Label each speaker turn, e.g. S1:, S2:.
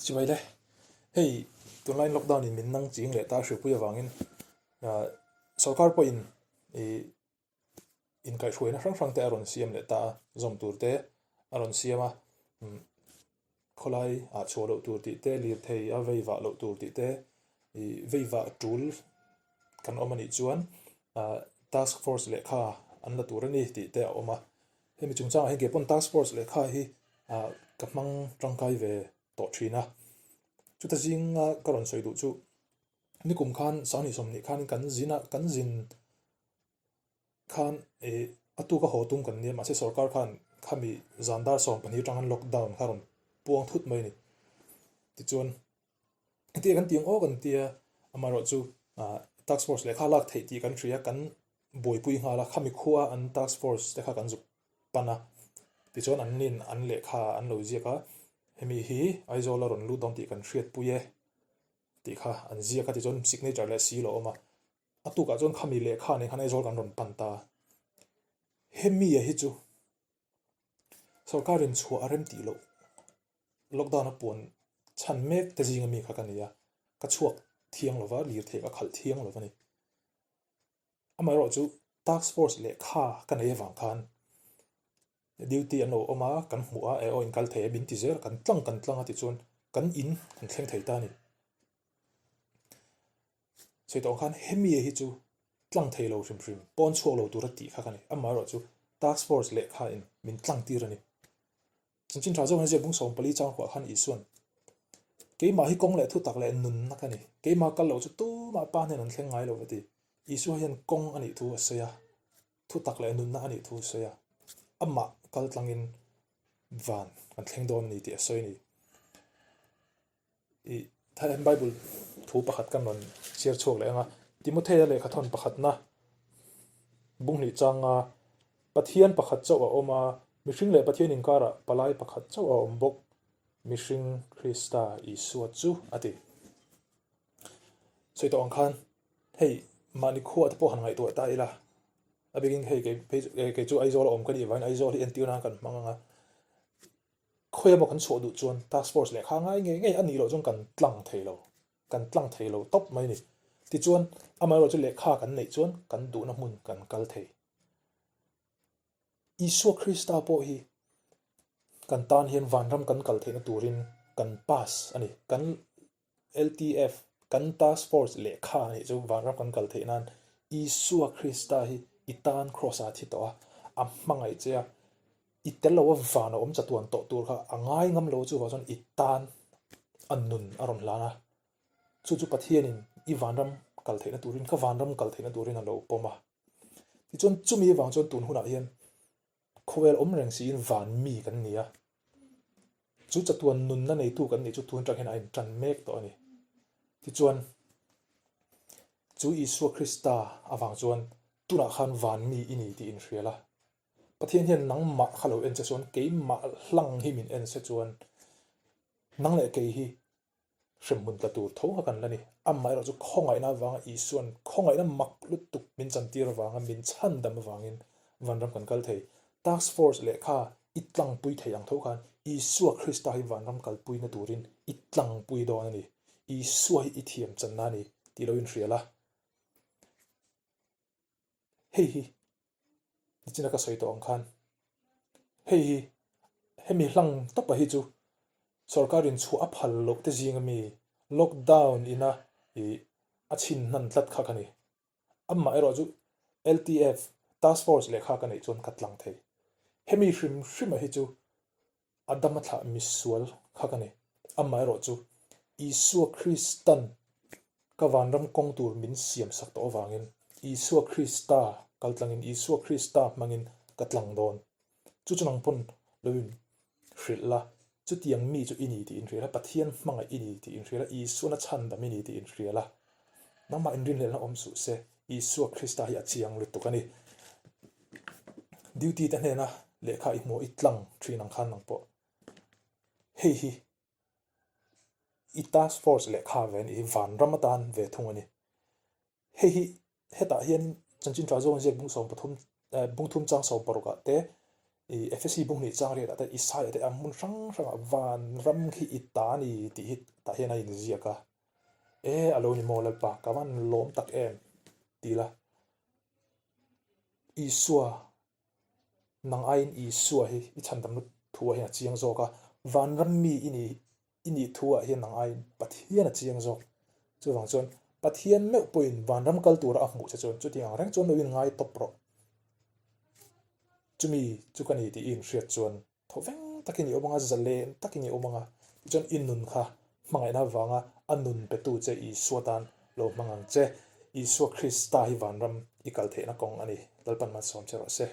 S1: Chibai le, hei tunlai lockdown in min nang ching leh ta hripui avangin sorkar pawhin ih inkaihhruaina hrang hrang te a rawn siam leh ta a, zawm tur te a rawn siam a, khawlai ah chhuah loh tur tih te, lirthei a vei vah loh tur tih te, ih vei vah tul kan awm a nih chuan task force lehkha an la tur a ni tih te a awm a. Hemi chungchangah hian keipawn task force lehkha hi ah ka hmang tangkai ve tawh thin a, chuta zinga ka rawn sawi duh chu nikum khan sanghnih sawmhnih khan kan zin a kan zin khan ih a tuka haw tum kan nia mahse sorkar khan khami zan dar 12 atang khan lockdown kha rawn puang thut mai a ni tichuan hetiang kan ti ang aw kan tia amaherawhchu ah task force lehkha lak theih tih kan hria kan buaipui nghal a, khami khua an task force te kha kan zuk pan a, tichuan an nin an lehkha an lo ziak a, hemi hi Aizawl a rawn lut dawn tih kan hriatpui e tih kha an ziak a tichuan signature leh seal a awm a, a tukah chuan khami lehkha nen khan Aizawl kan rawn pan ta a, hemi a hi chu sorkarin chhuah a rem tih loh lockdown a puan chhan mek te zinga mi kha ka ni a, ka chhuak thiang lova lirthei ka khalh thiang lova ni. Amaherawhchu task force lehkha ka nei avang khan duty an lo awm a, kan hmuh a, eh aw in kal thei a min ti zel a, kan tlang kan tlang a tichuan kan in kan thleng thei ta a ni. Sawi tawh ang khan hemi hi chu tlang thei lo hrim hrim, pawn chhuak lo tura tih kha ka ni. Amaherawhchu task force lehkha in min tlang tir a ni. Chanchin tha zawk hian ziak bung 14 chang kuah khan Isuan, Keimah hi kawng leh thutak leh nunna ka ni. Keimah kal loh chu tumah pa hnen an thleng ngai lo va ti. Isua hian kawng a nih thu a sawi a, thutak leh nunna a nih thu a sawi a, amah kal tlangin van kan thleng dawn a ni tih a sawi a ni. I Thailand Bible thu pakhat kan rawn chhiar chhuak leh ang a, Timothea lehkhathawn pakhatna bunghnih changa Pathian pakhat chauh a awm a, mihring leh Pathian inkarah palai pakhat chauh a awm bawk, mihring Krista Isua chu a ti. Sawi tawh ang khan hei mahni khua te pawh han ngaihtuah ta ila, a bikin hei kei chu Aizawl a awm ka nih vangin Aizawl hi entir nan kan hmang ang a, Khawi emaw kan chhuah duh chuan task force lehkha ngai ngei ngei a nih loh chuan kan tlang thei lo, kan tlang thei lo tawp mai a ni. Tichuan, amaherawhchu lehkha kan neih chuan kan duhna hmun kan kal thei. Isua Krista pawh hi kan tan hian vanram kan kal theihna turin kan pass a ni. Kan LTF, kan task force lehkha a nih chu vanram kan kal theih nan Isua Krista hi i tan kraws ah a thi tawh a, a hmangaih che a, i tel lo a van a awm chatuan tawh tur kha a ngai ngam lo chuvang chuan i tan a nun a rawn hlan a, chu chu Pathianin i vanram kal theihna turin ka vanram kal theihna turin a lo pawm a. Tichuan chumi avang chuan tun hunah hian Khawvel awm reng siin van mi kan ni a, chu chatuan nunna neitu kan nih chu tun atang hian a intan mek tawh a ni. Tichuan, chu Isua Krista avang chuan tunah khan van mi i ni tih inhria la. Pathian hian nangmah kha lo en che chuan keimah hlang hi min en se chuan nang leh kei hi Hremhmun tla tur tho kha kan la ni. Amaherawhchu khawngaihna avanga Isua'n khawngaihna mak lutuk min chantir avanga min chhandam avangin vanram kan kal thei. Task force lehkha i tlangpui thei ang tho khan Isua Krista hi vanram kalpuina turin i tlangpui dawn a ni. Isua hi i thiam channa a ni tih lo inhria la. Hei hi nichina ka sawi tawh ang khan hei hi hemi hlang tawpa hi chu sorkarin chhuah a phal loh te zinga mi lockdown ina ih a chhin hnan tlat kha ka ni. Amah erawh chu LTF task force lehkha ka neih chuan ka tlang thei. Hemi hrim hrima hi chu Adama thlah misual kha ka ni. Amaherawhchu, Isua Kristan ka vanram kawng tur min siam sak tawh avangin, Isua Krista kal tlangin, Isua Krista hmangin ka tlang dawn. Chu chu nang pawn lo in hrilh la, chutiang mi chu i ni tih in hria la, Pathian hmangaih i ni tih in hria la, Isuana chhandam i ni tih in hria la. Nangmah inrinhlelhna awm suh se, Isua Krista hi a chiang lutuk a ni. Duty te hnena lehkha i hmuh i tlang thin ang khan nang pawh hei hi i task force lehkha ve a nih hi vanram atan ve thung a ni. Hei hi hetah hian chanchin tha zawng ziak bung 13 eh bung thum chang 16 ah te. I Efesi bung hnih chang riatah te Isaiah te a hmun hrang hrangah van ram khi i ta a ni tih hi tah hian a inziak a. E a lo ni maw Lalpa ka van lawm tak em ti la. Isua nang aiin Isua hi i chhandamna thu ah hian a chiang zawk a, vanram mi i ni i nih thu ah hian nang aiin Pathian a chiang zawk. Chuvang chuan Pathian meuh pawhin vanram kal tura a hmuh che chuan chutiang ang reng chuan lo inngai tawp rawh. Chumi chu ka ni tih i inhriat chuan thaw veng takin i awm anga, zalen takin i awm anga, tichuan i nun kha hmangaihna avanga a nun petu che Isua tan lo hmang ang che. Isua Krista hi vanram i kal theihna kawng a ni. Lalpan malsawm che rawh se.